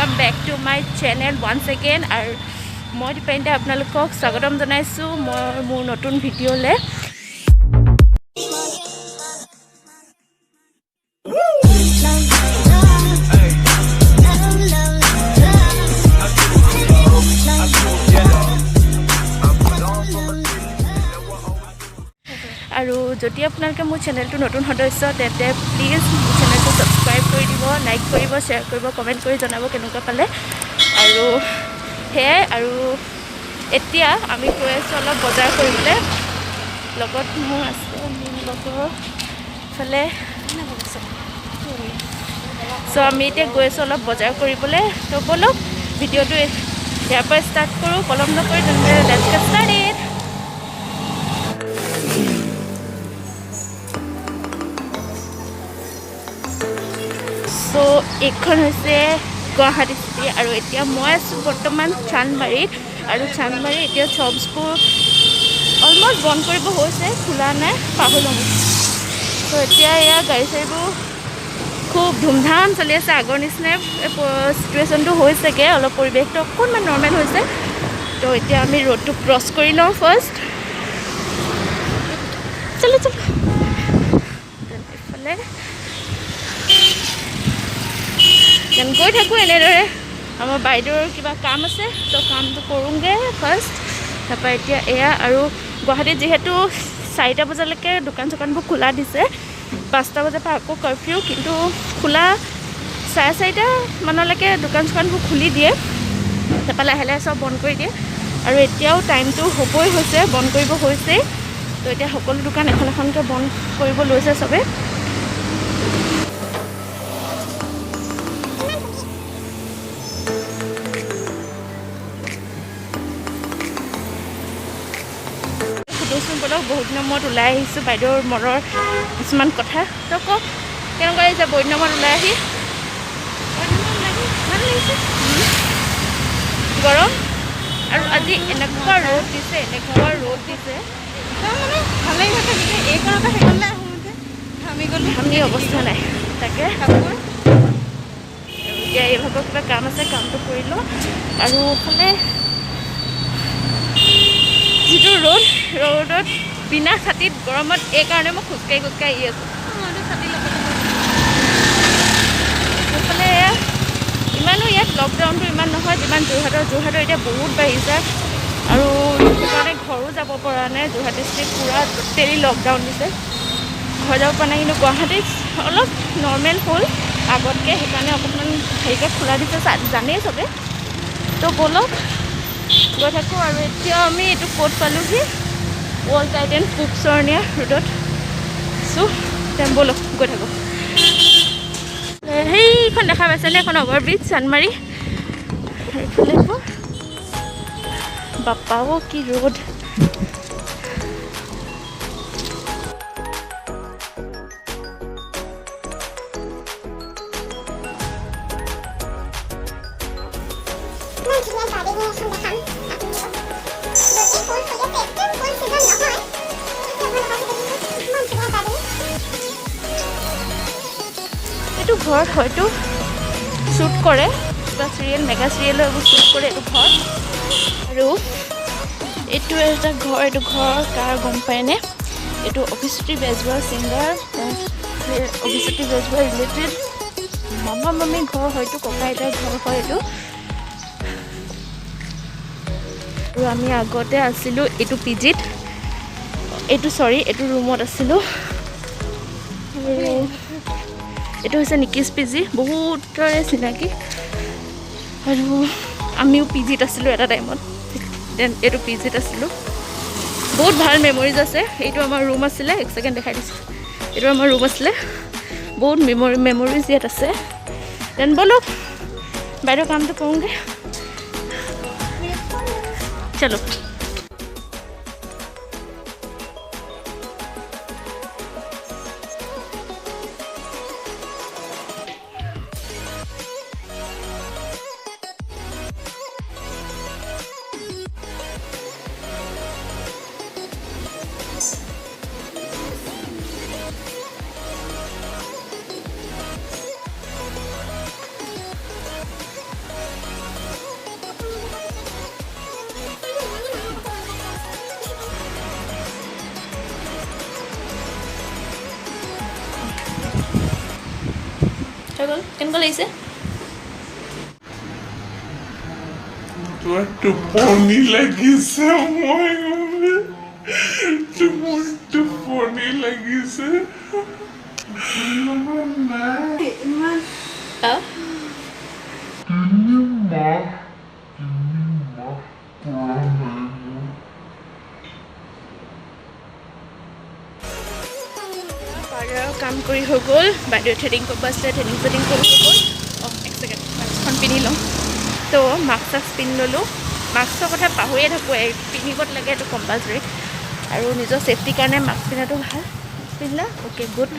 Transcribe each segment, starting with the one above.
Welcome back to my channel once again. আৰু মই দীপান্বিতা আপোনালোকক স্বাগতম জনাইছোঁ মই মোৰ নতুন ভিডিঅ'লৈ। আৰু যদি আপোনালোকে মোৰ চেনেলটো নতুন সদস্য, তেন্তে প্লিজ মোৰ চেনেলটো ছাবস্ক্ৰাইব কৰি দিব, লাইক কৰিব, শ্বেয়াৰ কৰিব, কমেণ্ট কৰি জনাব কেনেকুৱা পালে। আৰু সেয়াই। আৰু এতিয়া আমি গৈ আছোঁ অলপ বজাৰ কৰিবলৈ। লগত মোৰ আছে মোৰ লগৰ ফালে। চ' আমি এতিয়া গৈ আছোঁ অলপ বজাৰ কৰিবলৈ। তো ব'লক, ভিডিঅ'টো ইয়াৰ পৰা ষ্টাৰ্ট কৰোঁ। পলম নকৰি তেন্তে let's get started. চ' এইখন হৈছে গুৱাহাটী চিটি আৰু এতিয়া মই আছোঁ বৰ্তমান চান্দমাৰীত। আৰু চান্দমাৰী এতিয়া শ্বপছবোৰ অলমষ্ট বন্ধ কৰিব হৈছে, খোলা নাই, পাহৰিলোঁ। চ' এতিয়া এয়া গাড়ী চাড়ীবোৰ খুব ধুমধাম চলি আছে। আগৰ নিচিনাই চিটুৱেশ্যনটো হৈছেগৈ, অলপ পৰিৱেশটো অকণমান নৰ্মেল হৈছে। তো এতিয়া আমি ৰোডটো ক্ৰছ কৰি লওঁ ফাৰ্ষ্ট। চলো চলো। এইফালে যেন গৈ থাকোঁ এনেদৰে। আমাৰ বাইদেউৰ কিবা কাম আছে, তো কামটো কৰোঁগৈ ফাৰ্ষ্ট। তাৰপৰা এতিয়া এয়া। আৰু গুৱাহাটীত যিহেতু 4টা বজালৈকে দোকান চোকানবোৰ খোলা দিছে, 5টা বজাৰ পৰা আকৌ কাৰফিউ, কিন্তু খোলা 4:30 মানলৈকে দোকান চোকানবোৰ খুলি দিয়ে, তাৰপৰা লাহে লাহে চব বন্ধ কৰি দিয়ে। আৰু এতিয়াও টাইমটো হ'বই হৈছে, বন্ধ কৰিব হৈছেই। তো এতিয়া সকলো দোকান এখন এখনকৈ বন্ধ কৰিব লৈছে চবে। সুধোচোন ব'লক, বহুত দিনৰ মূৰত ওলাই আহিছোঁ, বাইদেউৰ মনৰ কিছুমান কথা। তো কওক, কেনেকুৱা লাগিছে বহুত দিনৰ মূৰত ওলাই আহি? ভাল লাগিছে। গৰম আৰু আজি এনেকুৱা ৰ'দ দিছে, এনেকুৱা ৰ'দ দিছে। মানে ভাল লাগিছে থাকি। এইকণৰ পৰা সেইকণলৈ আহোঁতে ঘামি গ'লো। ঘামি অৱস্থা নাই। তাকে। কাপোৰ। আৰু এতিয়া এইভাগৰ কিবা কাম আছে, কামটো কৰি লওঁ। আৰু এইফালে যিটো ৰ'দ, ৰ'দত বিনা ছাতিত গৰমত, এইকাৰণে মই খোজকাঢ়ি খোজকাঢ়ি আহি আছোঁ। মইতো ছাতি লগতে। সেইফালে এয়া ইমানো ইয়াত লকডাউনটো ইমান নহয় যিমান যোৰহাটৰ। যোৰহাটৰ এতিয়া বহুত বাঢ়িছে আৰু সেইকাৰণে ঘৰো যাব পৰা নাই। যোৰহাট ডিষ্ট্ৰিক্ট পূৰা টোটেলি লকডাউন দিছে, ঘৰ যাব পৰা নাই। কিন্তু গুৱাহাটীত অলপ নৰ্মেল হ'ল আগতকৈ, সেইকাৰণে অকণমান হেৰিকৈ খোলা দিছে, জানেই চবে। তো ব'লক, গৈ থাকোঁ। আৰু এতিয়া আমি এইটো ক'ত পালোহি? ৱৰ্ল্ড টাইটেন, পূব চৰণীয়া ৰোডত। চ' ব'লক, গৈ থাকোঁ। সেইখন দেখা পাইছেনে? এখন অভাৰব্ৰিজ, চান্দমাৰী। এইফালে এইবোৰ। বাপ্পাও, কি ৰ'দ! ইমান ধুনীয়া গাৰ্ডেনিং এখন দেখাম আপোনালোকক। যদি ফুল ফুলি আছে, একদম ফুল ছিজন নহয়, আপোনালোকক দেখিছে ইমান ধুনীয়া গাৰ্ডেনিং। এইটো ঘৰত হয়তো শ্বুট কৰে কিবা চিৰিয়েল, মেগা চিৰিয়েলৰ এইবোৰ শ্বুট কৰে এইটো ঘৰ। আৰু এইটো এটা ঘৰ, এইটো ঘৰ কাৰ গম পায়নে? এইটো অভিশ্ৰুতি বেজবৰুৱা, ছিংগাৰ অভিশ্ৰুতি বেজবৰুৱা ৰিলেটেড মামা মামীৰ ঘৰ, হয়তো ককা আইতাৰ ঘৰ হয় এইটো। আৰু আমি আগতে আছিলোঁ এইটো পিজিত, এইটো, চৰি, এইটো ৰুমত আছিলোঁ। আৰু এইটো হৈছে নিকিজ পিজি, বহুতৰে চিনাকি। আৰু আমিও পিজিত আছিলোঁ এটা টাইমত, then এইটো পিজিত আছিলোঁ। বহুত ভাল মেমৰিজ আছে। এইটো আমাৰ ৰুম আছিলে, এক ছেকেণ্ড দেখাই দিছোঁ। এইটো আমাৰ ৰুম আছিলে। বহুত মেমৰিজ ইয়াত আছে। Then ব'লক, বাইদেউ কামটো কৰোঁগৈ। চলো। গ'ল। কেনেকুৱা লাগিছে? তোমাৰ টোপনি লাগিছে। মই মোৰ টোপনি লাগিছে নাই। ইমান 3 মাহ, 3 মাহ পৰা নাই মোৰ। পাৰ্লাৰৰ কাম কৰি হৈ গ'ল। বাইদেউ থ্ৰেডিং কৰিব আছিলে, থ্ৰেডিং চেডিং কৰি হৈ গ'ল। অঁ, এক ছেকেণ্ড, মাস্কখন পিন্ধি লওঁ। তো মাস্ক চাস্ক পিন্ধি ল'লোঁ। মাস্কৰ কথা পাহৰিয়ে থাকোঁ। এই পিন্ধিব লাগে, এইটো কম্পালচৰি আৰু নিজৰ ছেফটিৰ কাৰণে মাস্ক পিন্ধাটো ভাল। পিন্ধিলা? Okay, good.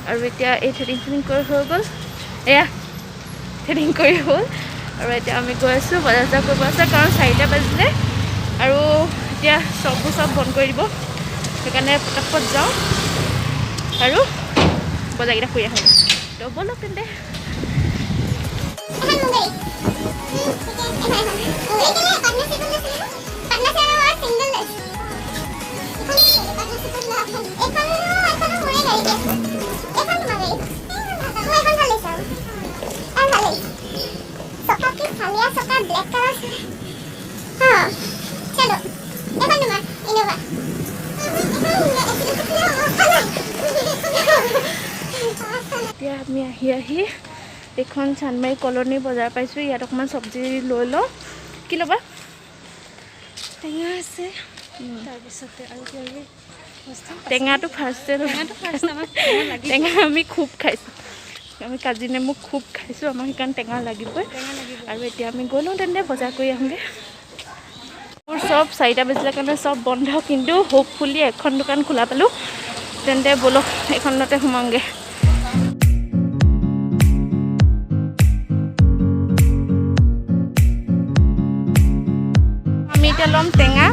আৰু এতিয়া এই থ্ৰেডিং চেডিং কৰি হৈ গ'ল। এয়া থ্ৰেডিং কৰি হ'ল আৰু এতিয়া আমি গৈ আছোঁ, বজাৰ চজাৰ কৰিব আছে, কাৰণ 4টা বাজিলে আৰু এতিয়া চববোৰ চব বন্ধ কৰি দিব। সেইকাৰণে পটাপট যাওঁ আৰু বজাৰকেইটা কৰি আহোঁ। তো ব'লক তেন্তে। এখন মোৰ গাড়ী। ঠিকে আছে। এখন এখন। এইকেইটা পাৰ্টনাৰশ্বিপত লৈছিলো। পাৰ্টনাৰশ্বিপ আৰু চিংগল লৈছো। এইখন পাৰ্টনাৰশ্বিপত লোৱা। এইখনো মোৰে গাড়ী দিয়া। এইখন তোমাৰ গাড়ী। মোৰ এইখন ভাল লাগিছে আৰু আৰু ভাল লাগিছে। চকা কি চালিয়া চকা, ব্লেক কালাৰ। হা, চলো, এইখন তোমাৰ ইন'ভা। এইখন। এতিয়া আমি আহি আহি এইখন চান্দমাৰী কলনী বজাৰ পাইছোঁ। ইয়াত অকণমান চব্জি লৈ লওঁ। কি ল'বা? টেঙা আছে, তাৰপিছতে আৰু কিবা কিবি বস্তু। টেঙাটো ফাৰ্ষ্টে। টেঙাটো ফাৰ্ষ্ট, আমাক টেঙা লাগিব। টেঙা আমি খুব খাইছোঁ। আমি কাজি নেমু খুব খাইছোঁ, আমাক সেইকাৰণে টেঙা লাগিবই। টেঙা লাগিব। আৰু এতিয়া আমি গ'লোঁ তেন্তে বজাৰ কৰি আহোঁগৈ। মোৰ চব 4টা বাজিলে কাৰণে চব বন্ধ, কিন্তু হোপফুলি এখন দোকান খোলা পালোঁ। তেন্তে ব'লক, এইখনতে সোমাওঁগৈ। আমি এতিয়া ল'ম টেঙা।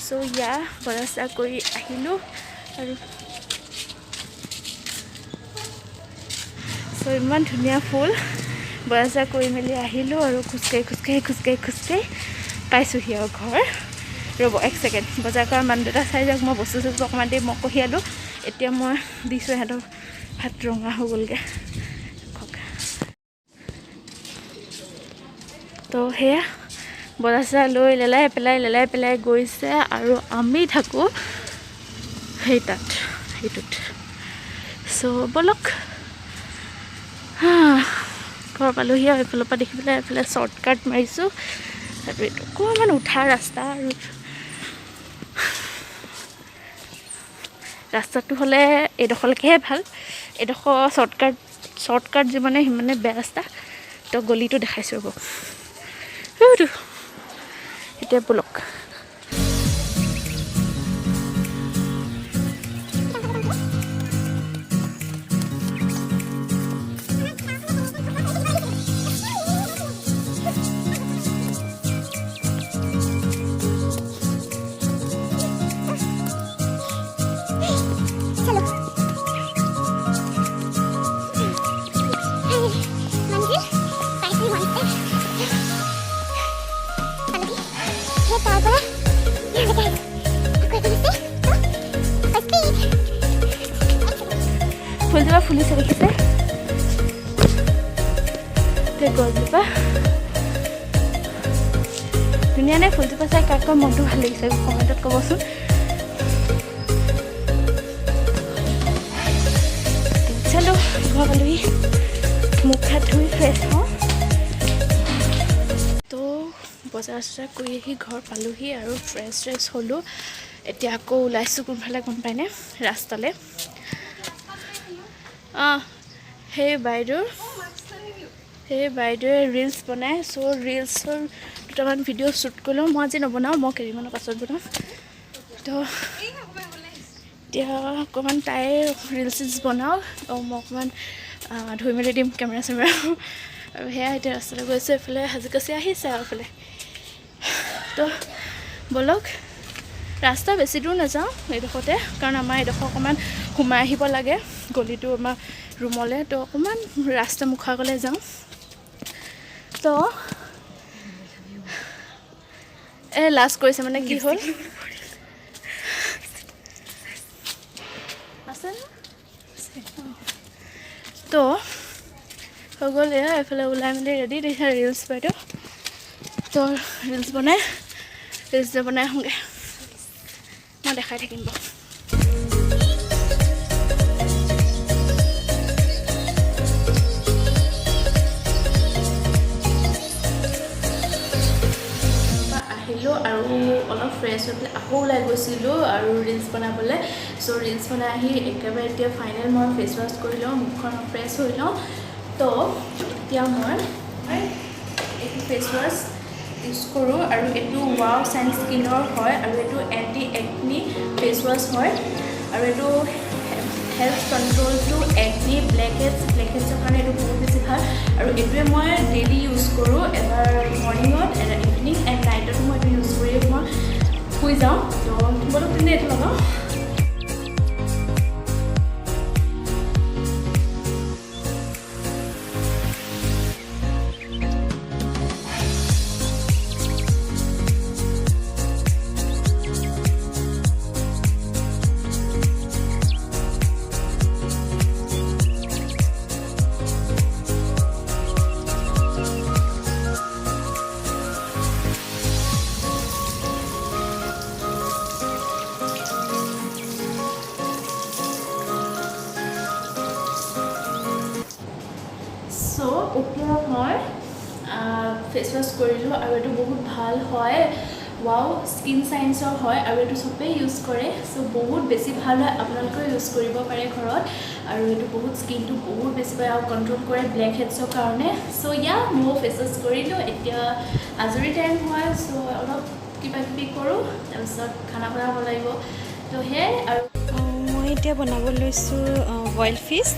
চ' ইয়াৰ বজাৰ চজাৰ কৰি আহিলোঁ আৰু চ' ইমান ধুনীয়া ফুল। বজাৰ চজাৰ কৰি মেলি আহিলোঁ আৰু খোজকাঢ়ি খোজকাঢ়ি খোজকাঢ়ি খোজকাঢ়ি পাইছোঁহি আৰু ঘৰ। ৰ'ব এক ছেকেণ্ড, বজাৰ কৰা মানুহ দুটা চাই যাওক। মই বস্তু চস্তু অকণমান দেৰি মই কঢ়িয়ালোঁ। এতিয়া মই দিছোঁ ইহঁতক ভাত। ৰঙা হৈ গ'লগৈ। কওক। তো সেয়া বজাৰ চজাৰ লৈ লেলাই পেলাই লেলাই পেলাই গৈছে আৰু আমি থাকোঁ সেই তাত, সেইটোত। চ' ব'লক। হা, ঘৰ পালোহি আৰু এইফালৰ পৰা দেখি পেলাই এইফালে শ্বৰ্টকাট মাৰিছোঁ আৰু এইটো অকণমান উঠা ৰাস্তা আৰু ৰাস্তাটো হ'লে এইডোখৰলৈকেহে ভাল। এইডোখৰ শ্বৰ্টকাট, শ্বৰ্টকাট যিমানে সিমানে বেয়া ৰাস্তা। তো গলিটো দেখাইছোঁ, ৰ'ব। সেইটো এতিয়া ব'লক। চলো, মন্দিৰ পাইছোঁ। মন্দিৰ পালোহি। সেই তাৰ পৰা ইয়ালৈকে আহিছোঁ। আকৌ এখন আছে। তো স্পীড। ফুলজোপা ফুলিছে, দেখিছে? এই গছজোপা ধুনীয়া নে? ফুলজোপা চাই কাৰ কাৰ মনটো ভাল লাগিছে, কমেণ্টত ক'বচোন। চলো, ঘৰ পালোহি। মুখ হাত ধুই ফ্ৰেছ হওঁ। তো বজাৰ চজাৰ কৰি আহি ঘৰ পালোহি আৰু ফ্ৰেছ চ্ৰেছ হ'লোঁ। এতিয়া আকৌ ওলাইছোঁ কোনফালে গম পায়নে? ৰাস্তালৈ। অঁ, সেই বাইদেৱে ৰিলচ বনায়। চ' ৰিলচৰ দুটামান ভিডিঅ' শ্বুট কৰি লওঁ। মই আজি নবনাওঁ, মই কেইদিনমানৰ পাছত বনাম। তো এতিয়া অকণমান তাই ৰিলচ চিলচ বনাওঁ আৰু মই অকণমান ধুই মেলি দিম কেমেৰা চেমেৰা। আৰু সেয়া এতিয়া ৰাস্তালৈ গৈছোঁ, এইফালে সাজি কাচি আহিছে আৰু এইফালে। তো ব'লক, ৰাস্তা বেছি দূৰ নাযাওঁ এইডোখৰতে, কাৰণ আমাৰ এইডোখৰ অকণমান সোমাই আহিব লাগে গলিটো আমাৰ ৰুমলৈ। তো অকণমান ৰাস্তা মুখৰ আগলৈ যাওঁ। তো এই লাজ কৰিছে, মানে কি হ'ল আছে ন। তো হৈ গ'ল, এয়া এইফালে ওলাই মেলি ৰেডি। দেখিছা ৰিলচ বাইদেউ, তো ৰিলচ বনাই ৰিলচ বনাই আহোঁগৈ, মই দেখাই থাকিম বাৰু। আহিলোঁ আৰু অলপ ফ্ৰেছ হৈ পেলাই আকৌ ওলাই গৈছিলোঁ আৰু ৰিলচ বনাবলৈ। চ' ৰিলচ বনাই আহি একেবাৰে এতিয়া ফাইনেল মই ফেচ ৱাছ কৰি লওঁ, মুখখন ফ্ৰেছ হৈ লওঁ। তো এতিয়া মই এইটো ফেচ ৱাছ ইউজ কৰোঁ আৰু এইটো ৱাও চাইন স্কিনৰ হয় আৰু এইটো এণ্টি একনি ফেচ ৱাছ হয় আৰু এইটো help control to acne blackheads, ব্লেকহেডছৰ কাৰণে এইটো বহুত বেছি ভাল। আৰু এইটোৱে মই ডেইলি ইউজ কৰোঁ, এবাৰ মৰ্ণিঙত, এবাৰ ইভিনিং এণ্ড নাইটত মই এইটো ইউজ কৰি মই শুই যাওঁ। তো ব'লক তেন্তে এইটো লগাওঁ। চ' এতিয়া মই ফেচ ৱাছ কৰিলোঁ আৰু এইটো বহুত ভাল হয়, ৱাও স্কিন চায়েন্সৰ হয় আৰু এইটো চবেই ইউজ কৰে। চ' বহুত বেছি ভাল হয়, আপোনালোকেও ইউজ কৰিব পাৰে ঘৰত। আৰু এইটো বহুত স্কিনটো বহুত বেছি ভাল আৰু কণ্ট্ৰল কৰে ব্লেক হেডছৰ কাৰণে। চ' ইয়া ময়ো ফেচ ৱাছ কৰিলোঁ, এতিয়া আজৰি টাইম হয়। চ' অলপ কিবা কিবি কৰোঁ, তাৰপিছত খানা বনাব লাগিব। তো সেয়াই আৰু মই এতিয়া বনাব লৈছোঁ বইল ফিছ।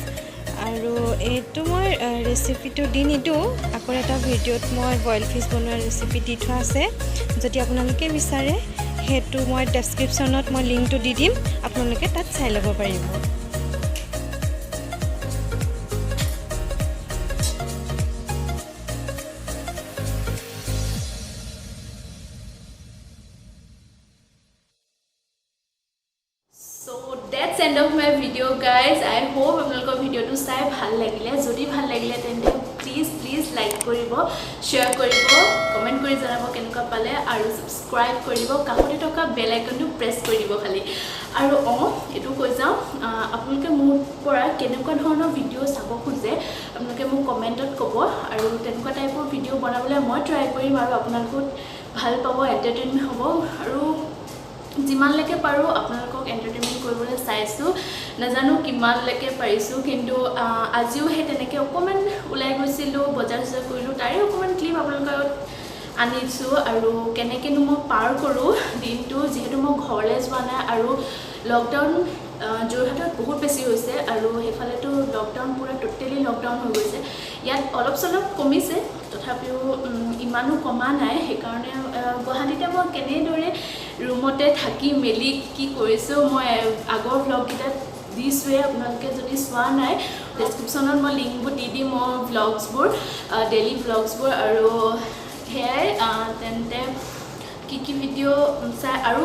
আৰু এইটো মই ৰেচিপিটো দি নিদিওঁ, আকৌ এটা ভিডিঅ'ত মই বইল ফিছ বনোৱাৰ ৰেচিপি দি থোৱা আছে। যদি আপোনালোকে বিচাৰে সেইটো মই ডেছক্ৰিপশ্যনত মই লিংকটো দি দিম, আপোনালোকে তাত চাই ল'ব পাৰিব। So that's end of my video guys. I hope আপোনালোকৰ ভিডিঅ'টো চাই ভাল লাগিলে। যদি ভাল লাগিলে তেন্তে প্লিজ প্লিজ লাইক কৰিব, শ্বেয়াৰ কৰিব, কমেণ্ট কৰি জনাব কেনেকুৱা পালে আৰু ছাবস্ক্ৰাইব কৰিব, কাষতে থকা বেল আইকনটো প্ৰেছ কৰি দিব খালি। আৰু এইটো কৈ যাওঁ, আপোনালোকে মোৰ পৰা কেনেকুৱা ধৰণৰ ভিডিঅ' চাব খোজে আপোনালোকে মোক কমেণ্টত ক'ব আৰু তেনেকুৱা টাইপৰ ভিডিঅ' বনাবলৈ মই ট্ৰাই কৰিম আৰু আপোনালোকেও ভাল পাব, এণ্টাৰটেইনমেণ্ট হ'ব। আৰু যিমানলৈকে পাৰোঁ আপোনালোকক এণ্টাৰটেইনমেণ্ট কৰিবলৈ চাইছোঁ, নাজানো কিমানলৈকে পাৰিছোঁ, কিন্তু আজিও সেই তেনেকৈ অকণমান ওলাই গৈছিলোঁ, বজাৰ চজাৰ কৰিলোঁ, তাৰে অকণমান ক্লিপ আপোনালোকৰ আগত আনিছোঁ। আৰু কেনেকৈনো মই পাৰ কৰোঁ দিনটো, যিহেতু মই ঘৰলৈ যোৱা নাই আৰু লকডাউন যোৰহাটত বহুত বেছি হৈছে আৰু সেইফালেতো লকডাউন পূৰা ট'টেলি লকডাউন হৈ গৈছে। ইয়াত অলপ চলপ কমিছে, তথাপিও ইমানো কমা নাই। সেইকাৰণে গুৱাহাটীতে মই কেনেদৰে ৰুমতে থাকি মেলি কি কৰিছোঁ মই আগৰ ভ্লগকেইটাত দিছোঁৱে, আপোনালোকে যদি চোৱা নাই ডেছক্ৰিপশ্যনত মই লিংকবোৰ দি দিম, মোৰ ভ্লগছবোৰ, ডেইলি ভ্লগছবোৰ। আৰু সেয়াই, তেন্তে কি কি ভিডিঅ' চাই আৰু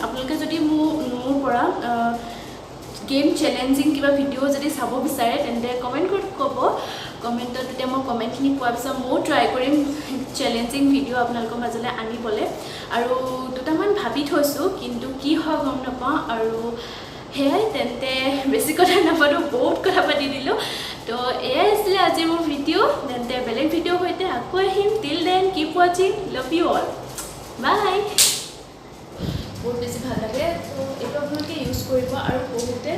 আপোনালোকে যদি মোৰ পৰা গেম চেলেঞ্জিং কিবা ভিডিঅ' যদি চাব বিচাৰে তেন্তে কমেণ্ট কৰি ক'ব। কমেণ্টত তেতিয়া মই কমেণ্টখিনি পোৱাৰ পিছত ময়ো ট্ৰাই কৰিম চেলেঞ্জিং ভিডিঅ' আপোনালোকৰ মাজলৈ আনিবলৈ। আৰু দুটামান ভাবি থৈছোঁ, কিন্তু কি হয় গম নাপাওঁ। আৰু সেয়াই, তেন্তে বেছি কথা নাপাতোঁ, বহুত কথা পাতি দিলোঁ। তো এয়াই আছিলে আজি মোৰ ভিডিঅ'। তেন্তে বেলেগ ভিডিঅ'ৰ সৈতে আকৌ আহিম। Till then keep watching, love you all, bye. বহুত বেছি ভাল লাগে, তো এইটো আপোনালোকে ইউজ কৰিব আৰু বহুতে